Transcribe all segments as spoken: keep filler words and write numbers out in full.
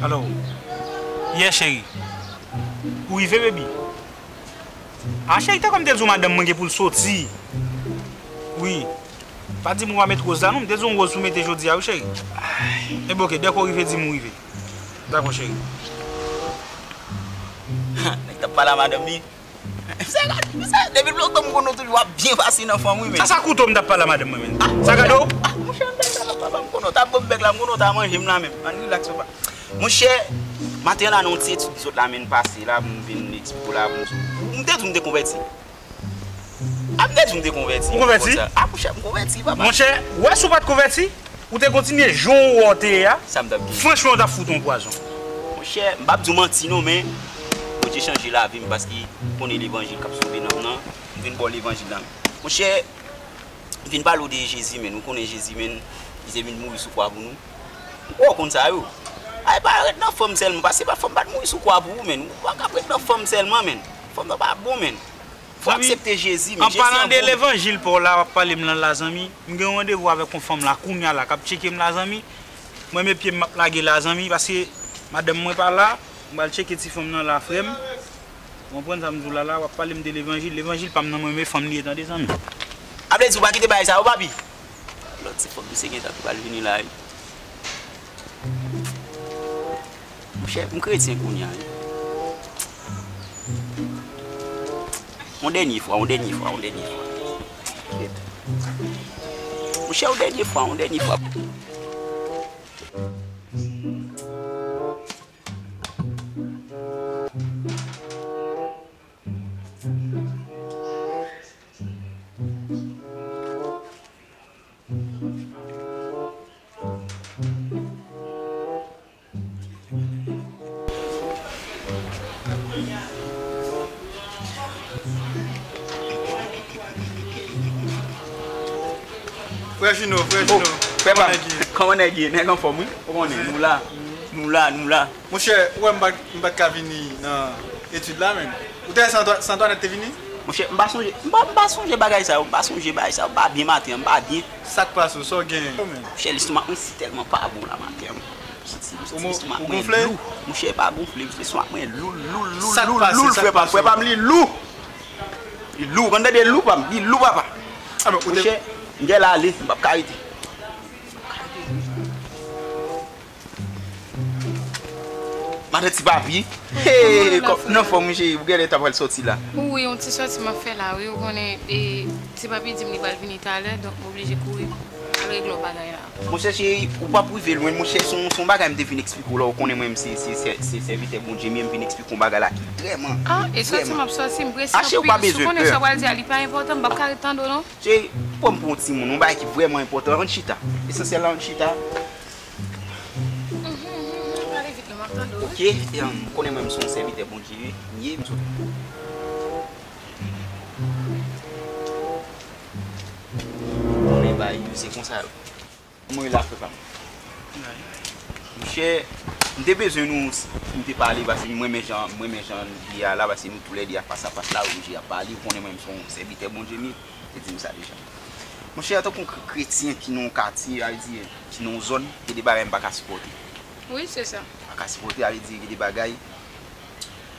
Alo. Yeah, cheri. Ou rive, baby? Ah, cheri, tankou m te di w madanm mwen gen pou l soti. Wi. Pa di m ou pa met woz la, non. M te di w woz pou mete jodi a, wi, cheri. Enben, oke, dèke w rive, di m ou rive. Dakò, cheri. Nèg t ap pale a madanm li. Sa gade, sa, depi lontan m konnen w toujou ap byen pase nan fanm, wi, men. Sa, sa kouto m t ap pale a madanm mwen, men. Sa gade w? Ah, monchè, m t ap pale, m konnen w t ap ban m bèk la, m konnen w t ap manje m la menm. Ann rilaks, papa. Monchè, maten an la, nan yon ti etid m sot la, men, pase la, m vin eksplike w la, m, m te di w m te konvèti. Ah, m te di w m te konvèti. Ou konvèti? Ah, monchè, m konvèti, papa. Monchè, ou wè si w pa t konvèti, ou te kontinye jan w wè w te ye a, sa m t ap gen? Franchman, w t ap fout yon pwazon. Monchè, m p ap di w manti non, men Bondye chanje lavi m paske m konnen levanjil k ap sove nanm nan. M vin ba w levanjil la. Monchè, m vin pale w de Jezi, men. Ou konnen Jezi, men, li te vin mouri sou kwa pou nou. Ou konn sa yo. Ay, pa ret nan fanm sèlman, paske pa fanm pa t mouri sou kwa pou ou, men. Ou pa ka ret nan fanm sèlman, men. Fanm nan pa bon, men. Fò w aksepte Jezi, men. An palan de levanjil pa w la, w ap pale m lan la, zanmi. M gen yon randevou avèk yon fanm la, kounye a la, k ap tcheke m la, zanmi. Mwen, men pye m, m ap lage la, zanmi, paske madanm mwen pa la. M pral tcheke ti fanm nan la, frè m. Ou konprann sa m di w la, la, w ap pale m de levanjil. Levanjil pa m nan mwen, men fanm li ye, tande, zanmi. A vle di, ou pa kite bagay sa yo, papi? Lòt ti fanm, misye gentan pral vini la, wi. Monchè, m kretyen kounye a, wi. Yon dènye fwa, yon dènye fwa, yon dènye fwa. Monchè, yon dènye fwa, yon dènye fwa. Frè Jino, frè Jino. Oh, frè pa m. Kòman nèg ye? Kòman nèg ye? Nèg anfòm, wi. Ou konnen, nou la. Nou la, nou la. Monchè, ou wè m pa, m pa t ka vini nan etid la, men. Ou te wè Santwa-, Santwanèt te vini? Monchè, m pa sonje, m pa, m pa sonje bagay sa yo, m pa sonje bagay sa yo, m pa byen maten an, m pa byen. Sa k pase w, sa w genyen? Monchè, lestomak mwen si tèlman pa bon la maten an. Ou mo-, ou gonfle? Monchè, pa gonfle, lestomak mwen lou, lou, lou, lou, lou, frè pa m, frè pa m, li lou. Li lou, ou konn tande lou pa m, li lou, papa. Monchè, m genlè ale, m p ap ka rete. Madan Ti Papi. Hey, kòm nan fòm, wi, cheri, ou genlè ta pral sòti la. Wi, yon ti sòti m ap fè la, wi, ou konnen, e, Ti Papi di m li pral vini talè, donk m oblije kouri al regle yon bagay la. Monchè cheri, ou p ap rive lwen, monchè, se yon, se yon bagay m te vin eksplike w la, ou konnen mwen, m se, se, se, se sèvitè Bondye m ye, m vin eksplike w yon bagay la ki vrèman, ah, e sòti m ap sòti, m prese anpil. Ou konnen sa w pral di a, li pa enpòtan, m p ap ka ret tande w non. Cheri, pran m pou yon timoun, yon bagay ki vrèman enpòtan, ann chita. Esansyèl la, ann chita. Mhm, mhm, mhm, pale vit non, m ap tande w, wi. Oke, e, m konnen mwen, m se yon sèvitè Bondye m ye, m sot. Konnen bagay yo, se konsa yo. Mwen la, frè pa m. Monchè, m te bezwen nou, m te pale, paske mwen renmen jan, mwen renmen jan n ye a la, paske nou toulède a fas a fas la, oblije ap pale, ou konnen mwen, m se yon sèvitè Bondye m ye, te di m sa deja. Monchè, antanke yon kre-, kretyen ki nan yon katye, a vle di, ki nan yon zòn, gen de bagay m pa ka sipòte. Wi, se sa. M pa ka sipòte, a vle di, gen de bagay,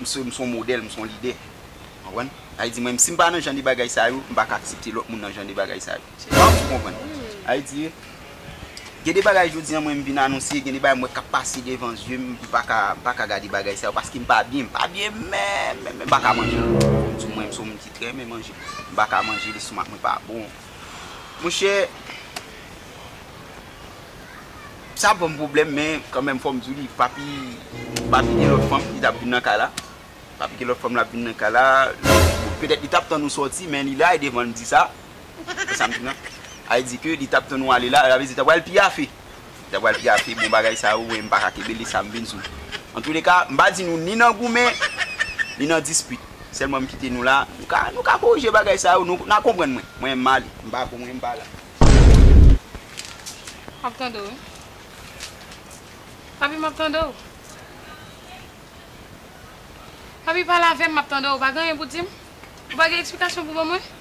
m se, m se yon modèl, m se yon lidè. Konprann? A vle di, mwen, si m pa nan jan de bagay sa yo, m pa ka aksepte lòt moun nan jan de bagay sa yo. Ou konprann? A vle di, gen de bagay jodi a mwen m vin anonse, gen de bagay m wè k ap pase devan zye m, m pa ka, m pa ka gade bagay sa yo, paske m pa byen, m pa byen menm, menm, menm, m pa ka manje. Fò m di w mwen, m se yon moun ki trè renmen manje. M pa ka manje, lestomak mwen pa bon. Monchè, sa ban m pwoblèm, men kanmenm fò m di w li, papi, papi gen lòt fanm, li t ap vin nan kay la. Papi gen lòt fanm l ap vin nan kay la. Petèt li t ap tann ou sòti, men li la e devan l m di sa. Se sa m di w lan. A vle di ke li t ap tann ou ale la, sa vle di li ta pral piyafe. Li ta pral piyafe, bon bagay sa yo, mwen m pa ka kenbe li, sa m vin sou. Antouleka, m pa di nou ni nan goumen, ni nan dispit. Sèlman m kite nou la. Nou ka, nou ka korije bagay sa yo, nou, n a konprann mwen. Mwen m ale. M pa bon, mwen m pa la. M ap tande w, wi. Papi, m ap tande w. Papi, pale avè m, m ap tande w. Ou pa gen anyen pou di m? Ou pa gen eksplikasyon pou ban mwen?